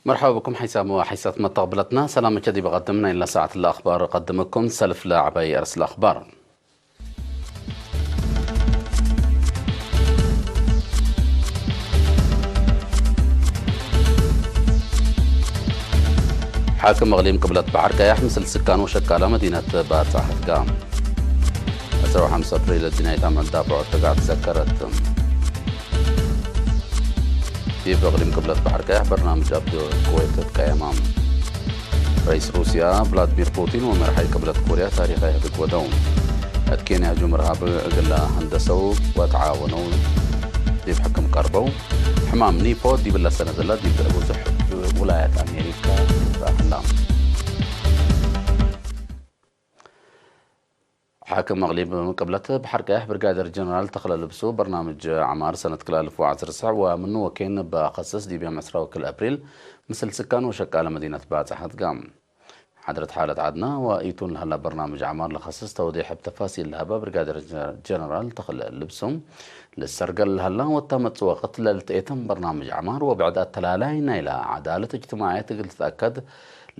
مرحبا بكم حيثما حيثات ما تقبلتنا. سلامة جديدة بقدمنا إلى ساعة الأخبار. أقدمكم سلف لعبي أرس الأخبار. ሓክም እቕሊም ቅብለት ባሕር ቀያሕ ምስል ስካን ወሸቃላ መዲነት ባጻ ሕትጋ። ዕስራ ወሓምሳ ኣፕሪል እድናይታ ምዕልዳፍዖ ተጋዕ ተዘከረት። ዲብ እቕሊም ቅብለት ባሕር ቀያሕ በርናምጅ ኣብ ኩወይት ተትቀየማ። ርኢስ ሩስያ ቭላድሚር ፑቲን ወመርሓይ ቅብለት ኮርያ ታሪኻይ ህድግ ወደው። ኣት ኬንያ ጁምር ሃብ እግላ ህንደሰው ወተዓወነው ዲብ ሕክም ቀርበው። ሕማም ኒፖ ዲብላ ሰነ ዘላ ዲብ ብዙሕ ውላያት ኣሜሪካ ትረኣላ። ሓክም መቕሊብ ቅብለት ባሕር ቀያሕ ብርጋደር ጀነራል ተኽለ ልብሱ በርናምጅ ዓማር ሰነት ክላልፉ ዓሰርተ ሰዕ ወምኑ ወኬን በኸስስ ዲብ ዮም ዕስራ ወክል ኣፕሪል ምስል ስካን ወሸቃለ መዲነት ባጽሕ ኣትጋ። ሓድረት ሓለት ዓድና ወኢቱን ለሃላ በርናምጅ ዓማር ለኸስስ ተውዴሕ እብ ተፋሲል ለሃባ ብርጋደር ጀነራል ተኽለ ልብሱ ልሰርገል ለሃላ ወታ መጽእ ወቕት ለልትኤተን በርናምጅ ዓማር ወብዕድ ኣተላላይ ናይላ ዓዳለት እጅትማዕየት እግል ትትኣከድ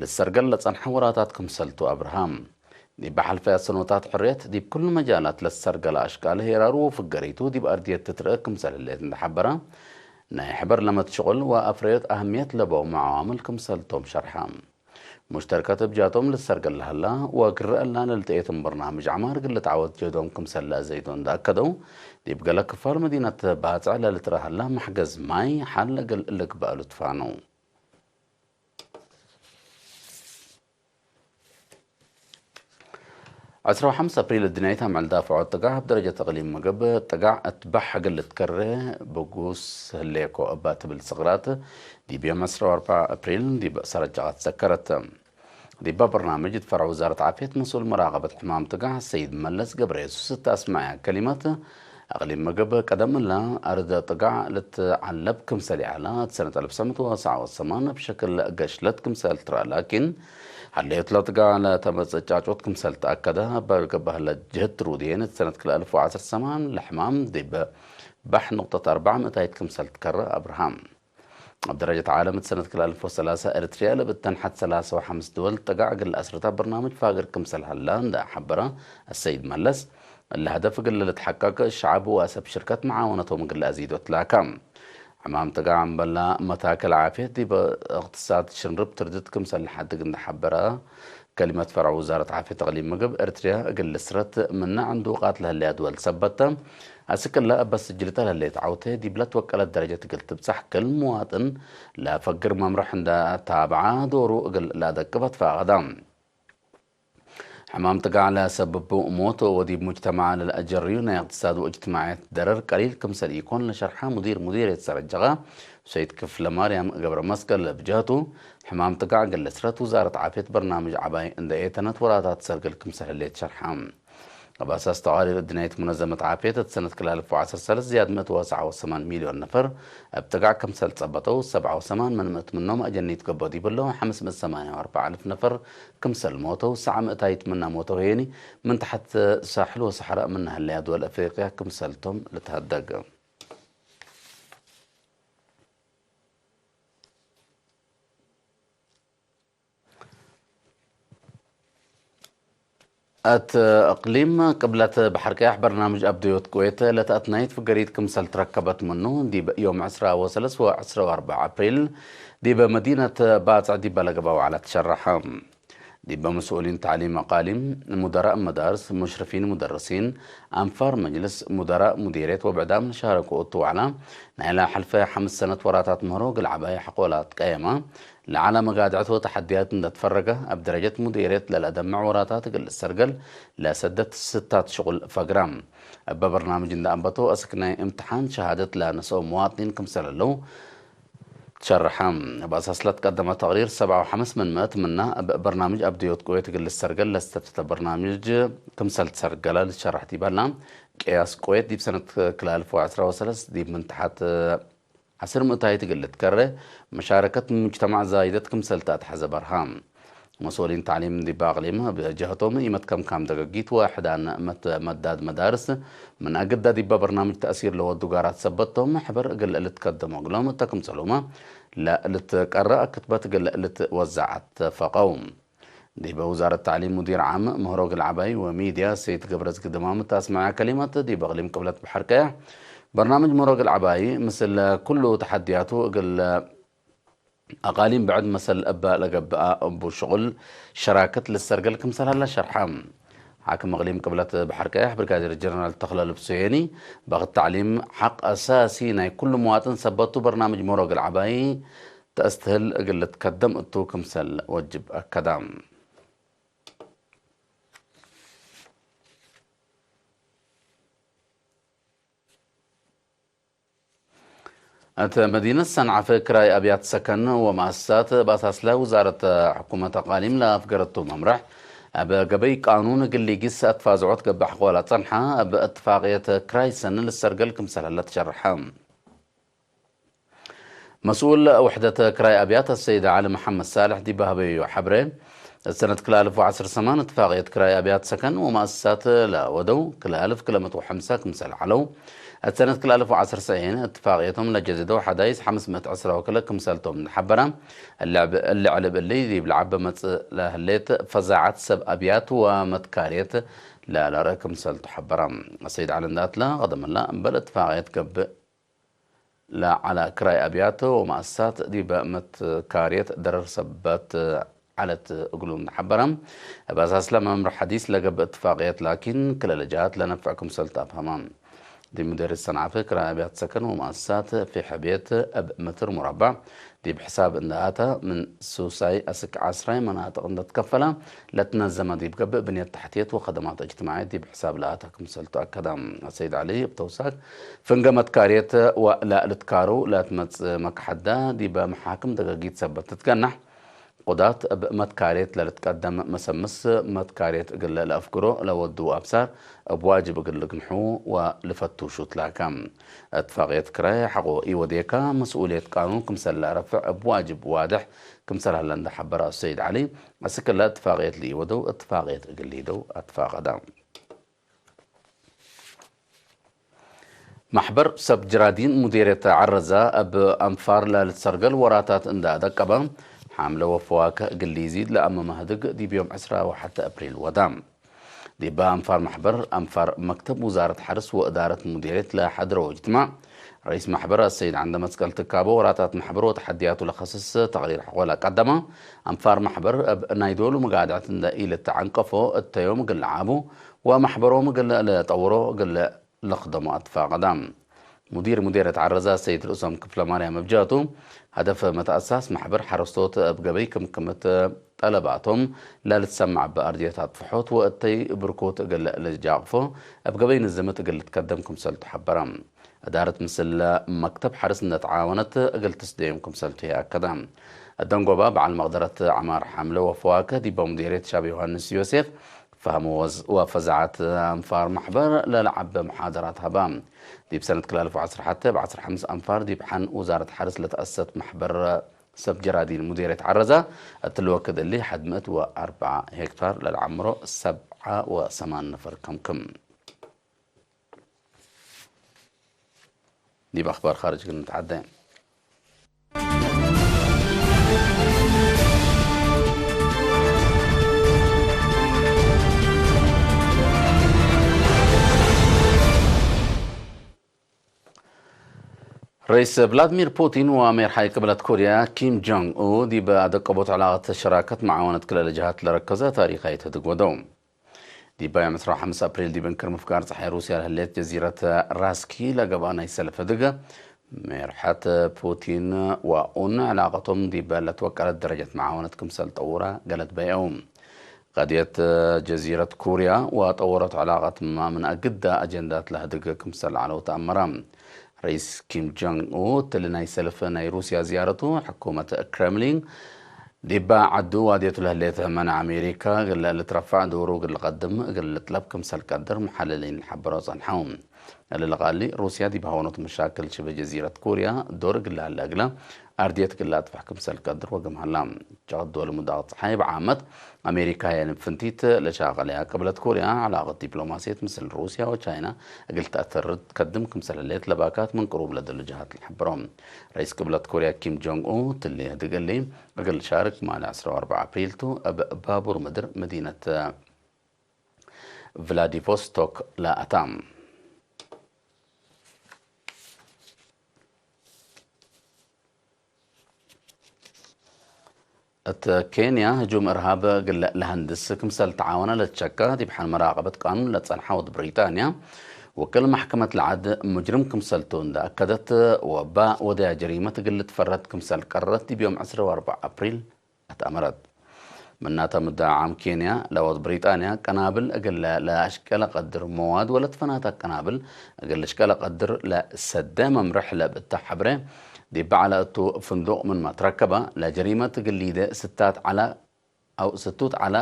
ልሰርገል ለጸንሐ ወራታት ክምሰልቱ ኣብርሃም። ዲብ ሓልፈያ ሰኖታት ሕርየት፣ ዲብ ኩሉ መጃላት ለትሰርገለ ኣሽቃል ሄራሩ ወፍገሪቱ ዲብ ኣርድየት ትትርእ ክምሰል ህሌት እንዳ ሓበራ፣ ናይ ሕበር ለመት ሽቁል ወኣፍረዮት ኣህምየት ለበውም ዓዋምል ክምሰልቶም ሸርሓ። ሙሽተርከት እብ ጃቶም ልትሰርገል ለሀላ ወግረአላ ለልትኤቶም በርናምጅ ዓማር ግለት ዓወት ጀዶም ክምሰል ለኣዘይዶ እንዳ ኣከደው፣ ዲብ ገለ ክፋል መዲነት ባጽዕ ለልትረሀላ መሕገዝ ማይ ሓል እግል ልግበአሉ ትፋነው። ዕስራ ወሓምስ ኣፕሪል እድናይት ኣምዕል ዳፍዖ ጥጋዕ ኣብ ደረጀት እቅሊም ምግብ ጥጋዕ እትባሕ እግል ልትከሬ ብጉስ ህሌኮ እባ ትብል ስቕራት ዲብ ዮም ዕስራ ወኣርባዕ ኣፕሪል ዲብ ሰረጃ ትዘከረት። ዲባ በርናምጅ እት ፈርዕ ውዛረት ዓፍየት መስኡል መራቐበት ሕማም ጥጋዕ ሰይድ መለስ ገብረየሱስ እት ኣስማዕያ ከሊመት፣ እቅሊም ምግብ ቀደም እላ ኣርደ ጥጋዕ ልትዓለብ ክምሰል ይዓላ እት ሰነት ኣልፍ ሰመት ወሰዓ ወሰማን ብሸክል ገሽለት ክምሰል ትረኣ ላኪን፣ ሃለዮት ለጥጋ ለተመጸጫጮት ክምሰል ተኣከደ፣ በገባህ ለጀህት ሩድየን እት ሰነት ክልተ ኣልፍ ወዓሰርተ ሰማን ለሕማም ዲብ ባሕ ንቁጠት ኣርባዕ ምእታይት ክምሰል ትከረ ኣብርሃም። ኣብ ደረጀት ዓለም እት ሰነት ክልተ ኣልፍ ወሰላሳ ኤርትርያ ለብተን ሓት ሰላሳ ወሓምስ ድወል ጠጋዕ እግል ኣስርታ በርናምጅ ፋግር ክምሰል ሃላ እንዳ ሓበረ ኣሰይድ መለስ፣ እለ ሀደፍ እግል ልትሓቀቅ ሸዓብ ወሰብ ሽርከት መዓወነቶም እግል ኣዚዶ ትላካ። ሕማም ጥጋዕ እምበላ መታከል ዓፍየት ዲብ እቅትሳድ ሽንርብ ትርድት ክምሰል ሓድግ እንዳ ሓበረ፣ ከሊመት ፈርዕ ውዛረት ዓፍየት እቅሊም ምግብ ኤርትርያ እግል ልስረት ምና ዕንዱቃት ለህለያ ድወል ሰበተ፣ ኣስክላ እበ ስጅልተ ለህለየት ዓውተ ዲብለት ወቀለት ደረጀት እግል ትብጻሕ ክል ምዋጥን ለፈግር መምርሕ እንዳ ታብዓ ዶሩ እግል ለኣደቅበት ፈቀዳ። ሕማም ጥጋዕ ለሰብቡ ሞት ወዲብ ሙጅተማዕ ለልኣጀርዩ ናይ እቅትሳድ ወእጅትማዕየት ደረር ቀሊል ክምሰል ኢኮን ለሸርሓ ሙዲር ሙዲርየት ሰረጀቐ ሰይድ ክፍለ ማርያም ገብረ መስቀል ብጀህቱ፣ ሕማም ጥጋዕ እግል ልስረት ውዛረት ዓፍየት በርናምጅ ዓባይ እንደ ኤተነት ወራታት ሰርግል ክምሰል ህሌት ሸርሓ። ኣብ ኣሳስ ተቓሪር እድናይት ሙነዘመት ዓፍየት እት ሰነት ክልተ ኣልፍ ወዓሰርተ ሰለስተ ዝያድ ምእት ወሰዓ ወሰማን ሚልዮን ነፈር እብ ጥጋዕ ክምሰል ጸበተው፣ ሰብዓ ወሰማን መን ምእት ምኖም ኣጀኒት ገቦ ዲብሎ፣ ሓምስ ምእት ሰማንያ ወኣርባዕ ኣልፍ ነፈር ክምሰል ሞተው፣ ሰዓ ምእታይት ምና ሞተው ሄኒ ምን ተሓት ሳሕል ወሰሕራእ ምና ህለያ ድወል ኣፍሪቅያ ክምሰልቶም ልትሃደግ። እት እቅሊም ቅብለት ባሕር ቀያሕ በርናምጅ ኣብ ደዮት ኩዌት ለተኣትናይት ፍገሪት ክምሰል ትረከበት ምኑ፣ ዲብ ዮም ዕስራ ወሰለስ ወዕስራ ወኣርባዕ ኣፕሪል ዲብ መዲነት ባጽዕ ዲበ ለገባ ዋዕላ ትሸረሐ። ዲበ መስኡሊን ታዕሊም ኣቃሊም፣ ሙደራእ መዳርስ፣ ሙሽርፊን ሙደርሲን፣ ኣንፋር መጅልስ፣ ሙደራእ ሙዲርየት ወብዕዳም ሻረኩ እቱ ዋዕላ፣ ናይላ ሐልፈ ሐምስ ሰነት ወራታት ምህሮ ግል ዓባይ ሐቆላት ቀየማ፣ ለዓላ መጋድዕት ወተሐድያት እንደትፈረገ፣ ኣብ ደረጀት ሙዲርየት ለለአደምዕ ወራታት እግል እሰርገል ለሰደት ስታት ሽቁል ፈግራ። እበ በርናምጅ እንደ አንበቶ እስክ ናይ እምትሓን ሸሃደት ለነስኦ መዋጥኒን ክምሰል ኣለው ትሸርሐ። ኣብ ኣሳስ ለትቀደመ ተቅሪር ሰብዓ ወሐምስ ምን ምእት ምና እብ በርናምጅ ኣብ ድዮት ቁዌት እግል እሰርገል ለሰተተ በርናምጅ ክምሰል ትሰርገለ ልትሸርሕ ዲበላ። ቅያስ ቆየት ዲብ ሰነት ክላልፎ ዕስራ ወሰለስት ዲብ ምን ተሓት ዓስር ምእታይት እግል ልትከረ መሻረከት ሙጅተማዕ ዛይደት ክምሰል ተኣትሐዘ በርሃ። መስኡሊን ታዕሊም ዲብ ኣቅሊም ብጀህቶም ኢመትከምካም ደገጊት ወሕዳን መት-፣ መዳድ መዳርስ ምን ኣግዳ ዲበ በርናምጅ ተእሲር ለወዱ ጋራት ሰበቶም ሕበር እግል ልትከደሞ እግሎም እተ ክምሰሉመ ለልትቀረእ ክትበት እግል ልትወዛዕ ኣተፈቀው። ዲበ ውዛረት ታዕሊም ሙዲር ዓም ምህሮ እግል ዓባይ ወሚድያ ሰይድ ገብረዝጊ ድማም እተ ኣስመዐ ከሊመት ዲብ እቅሊም ቅብለት በሐር ቀያሕ በርናምጅ ምህሮ እግል ዓባይ ምስል ኩሉ ተሓድያቱ እግል ኣቃሊም ብዕድ መሰል እበ ለገብአ እቡ ሽቁል ሸራክት ልሰርገል ክምሰል ሀላ ሸርሐ። ሓክም እቅሊም ቅብለት በሐር ቀያሕ ብርጋዴር ጀነራል ተኽለ ልብሶ የኒ በክት ታዕሊም ሓቅ ኣሳሲ ናይ ኩሉ መዋጥን ሰበቱ በርናምጅ ምህሮ እግል ዓባይ ተእስትህል እግል ልትከደም እቱ ክምሰል ወጅብ ኣከዳ። እት መዲነት ሰንዓፈ ክራይ ኣብያት ሰከን ወመኣሰሳት ባሳስለ ውዛረት ሕኩመት ኣቃሊም ለኣፍገረቱ መምርሕ፣ ኣብ ገበይ ቃኑን ግሊ ጊስ ኣትፋዝዖት ገብሕ ቆላ ጸንሓ፣ ኣብ እትፋቅየት ክራይ ሰን ልሰርገል ክምሰል ሀለ ተሸርሐ። መስኡል ውሕደት ክራይ ኣብያት ኣሰይድ ዓሊ መሓመድ ሳልሕ ዲብ ሃበዮ ሐብረ፣ ሰነት ክላልፍ ወዓስር ሰማን እትፋቅየት ክራይ ኣብያት ሰከን ወመኣሰሳት ለወደው ክላልፍ ክለመት ወሐምሳ ክምሰል ዓለው፣ ሰነት ክላልፍ ወዓስር ሰዒን እትፋቅየቶም ለጀደደው ሓዳይስ ሓምስ ምእት ዕስራ ወክለ ክምሰልቶም ንሓበራ፣ እልዕብ-፣ እልዕልብ እሊ ዲብ ለዓበ መጽእ ለህሌት ፈዛዓት ሰብ ኣብያት ወመትካርየት ለለረ ክምሰልቱ ሓበራ። ኣሰይድ ዓሊ እንዳትለ ቀደመላ እምበል እትፋቅየት ገብእ ለዓላ ክራይ ኣብያት ወመኣሰሳት ዲበ መትካርየት ደረር ሰበት ዓለት እግሉ እንተሓበረ፣ እብ ኣሳስለ መምርሕ ሓዲስ ለገብእ እትፋቅየት ላኪን ክለ ለጃሃት ለነፍዕ ክምሰል ተኣፍሀማ። ዲብ ሙዴርየት ሰንዓፈ ክራይ ኣብያት ሰከን ወመኣሰሳት ፊሕ ቤት እብ ምትር ሙራባዕ ዲብ ሕሳብ እንደ ኣታ ምን ሱሳይ ኣስክ ዓስራይ መናጥቅ እንደ ትከፈላ ለትነዘመ ዲብ ገብእ ብንየት ተሕትየት ወኸደማት እጅትማዕየት ዲብ ሕሳብ ለኣታ ክምሰል ተኣከዳ። ኣሰይድ ዓሊ እብ ተውሳክ፣ ፍንገ መትካርየት ወእላ ልትካሩ ለትመጽእ መክሐዳ ዲበ መሓክም ደገጊት ሰበት ትትገናሕ፣ ቁዳት እብ መትካርየት ለልትቀደም መሰምስ መትካርየት እግል ለአፍግሮ ለወዱ ኣብሳር እብ ዋጅብ እግል ልግንሑ ወልፈትሹ ትላከ። እትፋቅየት ክራይ ሐቆ ኢወዴካ መስኡልየት ቃኑን ክምሰል ለአረፍዕ እብ ዋጅብ ዋድሕ ክምሰል ሀለ እንደ ሐበረ ሰይድ ዓሊ፣ አስክለ እትፋቅየት ልኢወደው እትፋቅየት እግል ሊደው አትፋቀዳ። ማሕበር ሰብ ጅራዲን ሙዴርየት ዓረዛ እብ አንፋር ለልትሰርገል ወራታት እንዳ ደቀበ፣ ሓምለ ወፈዋከ እግል ሊዚድ ለአመ መህድግ ዲብ ዮም ዕስራ ወሐተ አፕሪል ወዳ። ዲበ አንፋር ማሕበር፣ አንፋር መክተብ ውዛረት ሐርስ ወእዳረት ሙዴርየት ለሐድረው እጅትማዕ፣ ረኢስ ማሕበር አሰይድ ዓንደ መስቀል ትካቦ ወራታት ማሕበር ወተሐድያቱ ለኸስስ ተቅሪር ሐቆ ለቀደመ፣ አንፋር ማሕበር እብ ናይ ዶሉ መጋድዕት እንደ ኢልተዐንቀፎ እተ ዮም እግል ለዓቡ ወማሕበሮም እግል ለጠውሮ እግል ለኽደሞ ኣትፋቀዳ። ሙዲር ሙዴርየት ዓረዛ ሰይድ ርእሶም ክፍለ ማርያም እብ ጃቱ፣ ሀደፍ መትአሳስ ማሕበር ሐረስቶት እብ ገበይ ክምክምት ጠለባቶም ለልትሰማዕ ብአርድየት ኣጥፍሖት ወእተይ ብርኮት እግል ልጃቅፎ እብ ገበይ ንዝምት እግል ልትከደም ክምሰልቱ ሐበረ። እዳረት ምስል መክተብ ሐርስ እንደተዓወነት እግል ትስደዮም ክምሰልቱ የአከደ። እደንጎባ በዓል መቅደረት ዐማር ሐምለ ወፈዋከ ዲበ ሙዴርየት ሻብ ዮሃንስ ዮሴፍ፣ ፈህም ወዝ-፣ ወፈዛዓት አንፋር ማሕበር ለልዓበ መሓደራት ሀባ። ዲብ ሰነት ክላልፍ ወዓስር ሐተ ብዓስር ሐምስ አንፋር ዲብ ሐን ውዛረት ሐርስ ለተአሰት ማሕበር ሰብ ጀራዲን ሙዴርየት ዓረዛ፣ እትልወክድ እሊ ሐድ ምእት ወአርብዓ ሄክታር ለልዓምሮ ሰብዓ ወሰማን ነፈር ከምክም። ዲብ ኣኽባር ኻርጅ ግን ንትዓደ። ረኢስ ቭላድሚር ፑቲን ወሜርሓይ ቅብለት ኮርያ ኪም ጆንግ ኡ ዲብ ኣደቀቦት ዕላቐት ሸራከት መዓወነት ክልተ ጀሃት ለረከዘ ታሪኻይት ህድግ ወደው። ዲባዮም ዕስራ ወሓምስ ኣፕሪል ዲብ እንክር ምፍጋር ጸሓይ ሩስያ ለህሌት ጀዚረት ራስኪ ለገብኣ ናይ ሰልፍ ህድግ፣ ሜርሐት ፑቲን ወኡን ዕላቐቶም ዲብ ለትወቀለት ደረጀት መዓወነት ክምሰል ጠውራ ገለት በየው። ቀድየት ጀዚረት ኩርያ ወጠወረት ዕላቐትማ ምን ኣግዳ ኣጀንዳት ለህድግ ክምሰል ዓለው ተኣመራ። ረኢስ ኪም ጆንግ ኡ እትሊ ናይ ሰልፍ ናይ ሩስያ ዝያረቱ፣ ሕኩመት ክረምሊን ዲባ ዓዱ ዋድየቱ ለህሌት መና ኣሜሪካ እግል ልትረፋዕ ዱሩ እግል ልቐድም እግል ልጥለብ ክምሰል ቀድር መሓለሊን ልሓበሮ ጸንሐው። እሊ ለቓሊ ሩስያ ዲብ ሃወኖት መሻክል ሽበ ጀዚረት ኮርያ ዶር እግል ላለ እግለ ኣርድየት እግል ላጥፍሕ ክምሰል ቀድር ወገም ሃላ። ጨቕድ ወልሙዳቕ ጸሓይ ብዓመት ኣሜሪካ የን ፍንቲት ለሻቐለያ ቅብለት ኮርያ ዓላቐት ዲፕሎማሲየት ምስል ሩስያ ወቻይና እግል ተእተርድ ከድም ክምሰል ህሌት ለባካት ምን ቅሩብ ለደሉ ጀሃት ልሓበሮ። ራይስ ቅብለት ኮርያ ኪም ጆንግ ኡ ትሊ ህድግ እሊ እግል ሻርክ ማል ዕስራ ወኣርባዕ ኣፕሪል ቱ እብ ባቡር ምድር መዲነት ቭላዲቮስቶክ ለኣታ። እት ኬንያ ህጁም እርሃብ ግለ ለሃንድስ ክምሰል ተዓወነ ለትሸካ ዲብ ሓን መራቀበት ቃኑን ለጸንሓ ወድ ብሪጣንያ ወክል ማሕከመት ለዓድ ሙጅርም ክምሰልቱ እንዳ ኣከደት ወባ ወደያ ጀሪመት ግል ትፈረድ ክምሰል ቀረት ዲብ ዮም ዕስራ ወኣርባዕ ኣፕሪል ኣትኣመረት። ምናተ ምዳ ዓም ኬንያ ለወድ ብሪጣንያ ቀናብል እግለ ለኣሽቀለ ቀድር መዋድ ወለትፈናታ ቀናብል እግል እሽቀለ ቀድር ለሰደ መምርሕ ለብእታ ሐብረ ዲብ ዓለ እቱ ፍንዱቅ ምን ማትረከበ ለጀሪመት ግሊደ ስታት ዓለ ኣው ስቱት ዓለ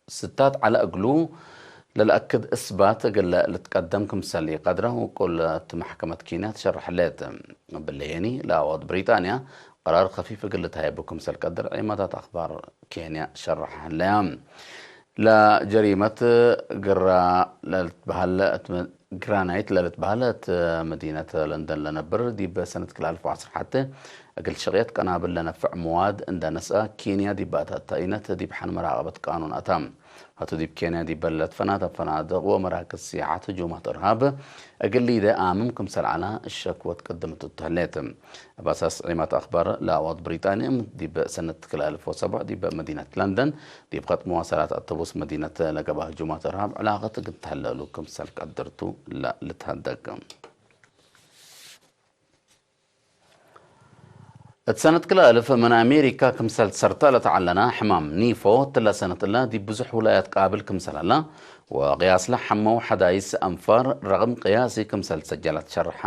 ስታት ዓለ እግሉ ለልኣክድ እስባት እግለ ልትቀደም ክምሰል ይቀድረ ውቁል እቲ ማሕከመት ኬንያ ትሸርሐለት። ብለየኒ ለኣወድ ብሪጣንያ ቀራር ከፊፍ እግል ልትሃየቡ ክምሰል ቀድር ዒማታት ኣኽባር ኬንያ ሸርሐለያ። ለጀሪመት ግራ ለልትበሃል እት ግራናይት ለልትበሃል እት መዲነት ለንደን ለነብር ዲብ ሰነት ክልተ ኣልፍ ወዓሰርተ ሐተ እግል ሸቅየት ቀናብል ለነፍዕ መዋድ እንዳ ነስአ ኬንያ ዲብ ኣታታይነት ዲብ ሓን መራቀበት ቃኑን ኣታ። ሀቱ ዲብ ኬንያ ዲብ በለለት ፈናተ ፈናድቅ ወመራክዝ ሲያሐት ህጁማት እርሃብ እግል ሊደ ኣምም ክምሰል ዓላ ሸክወት ቅድምት እትህሌት። እብ ኣሳስ ዒማት ኣኽባር ለኣዋት ብሪጣንያ ዲብ ሰነት ክልተ ኣልፍ ወሰቡዕ ዲብ መዲነት ለንደን ዲብ ኸጥ መዋሰላት ኣተቡስ መዲነት ለገባ ህጁማት እርሃብ ዕላቐት እግል ተህለሉ ክምሰል ቀድርቱ ልትሀደግ። እት ሰነት ክልተ ኣልፍ ምን ኣሜሪካ ክምሰል ሰርተ ለተዓለና ሕማም ኒፎ ትለ ሰነት እላ ዲብ ብዙሕ ውላያት ቃብል ክምሰል ኣላ ወቅያስለ ሐመው ሐዳይስ ኣንፋር ረቕም ቅያሲ ክምሰል ሰጀለት ሸርሐ።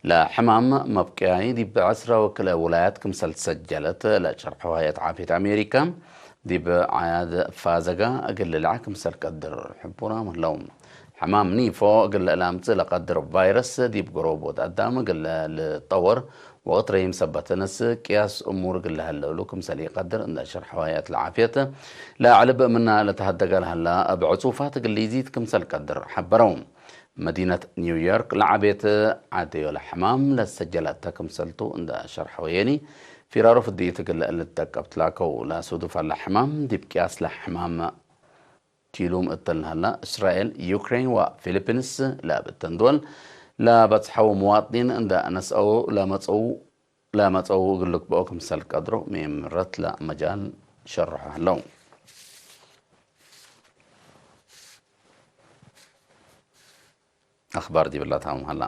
ለሕማም መብቅያይ ዲብ ዕስራ ወክልኤ ውላያት ክምሰል ሰጀለት ለሸርሐው ሀይአት ዓፍየት ኣሜሪካ ዲብ ዓያድ ፋዘጋ እግል ልልዓ ክምሰል ቀድር ሕቡራ ምህለው። ሕማም ኒፎ እግል ለአምጽእ ለቀድር ቫይረስ ዲብ ጎሮብ ወድ ኣዳም እግል ልጠወር ወቅት ረሂም ሰበት ነስ ቅያስ እሙር እግል ለሀለሉ ክምሰል ኢቀድር እንዳ ሸርሐው ሀይአት ለዓፍየት ለአዕልብ ምና ለተሀደገ ለሀላ እብ ዕጹፋት እግል ሊዚት ክምሰል ቀድር ሐበረው። መዲነት ኒውዮርክ ለዓቤት ዓደዮ ለሕማም ለሰጀለተ ክምሰልቱ እንዳ ሸርሐው የኒ ፊራሮ ፍድይት እግል ልትደቀብ ትላከው። ለሱዱፍ ለሕማም ዲብ ቅያስ ለሕማም ቲሉም እተን ለሀላ እስራኤል፣ ዩክሬን ወፊሊፒንስ ለብእተን ድወል ለበጽሐው መዋጥኒን እንዳ ነስአው ለመጸው ለመጸው እግል ልግብኦ ክምሰል ቀድሮ ሜምረት ለመጃል ሸርሖ ሀለው። ኣኽባር ዲብላ ታሙ ሀላ።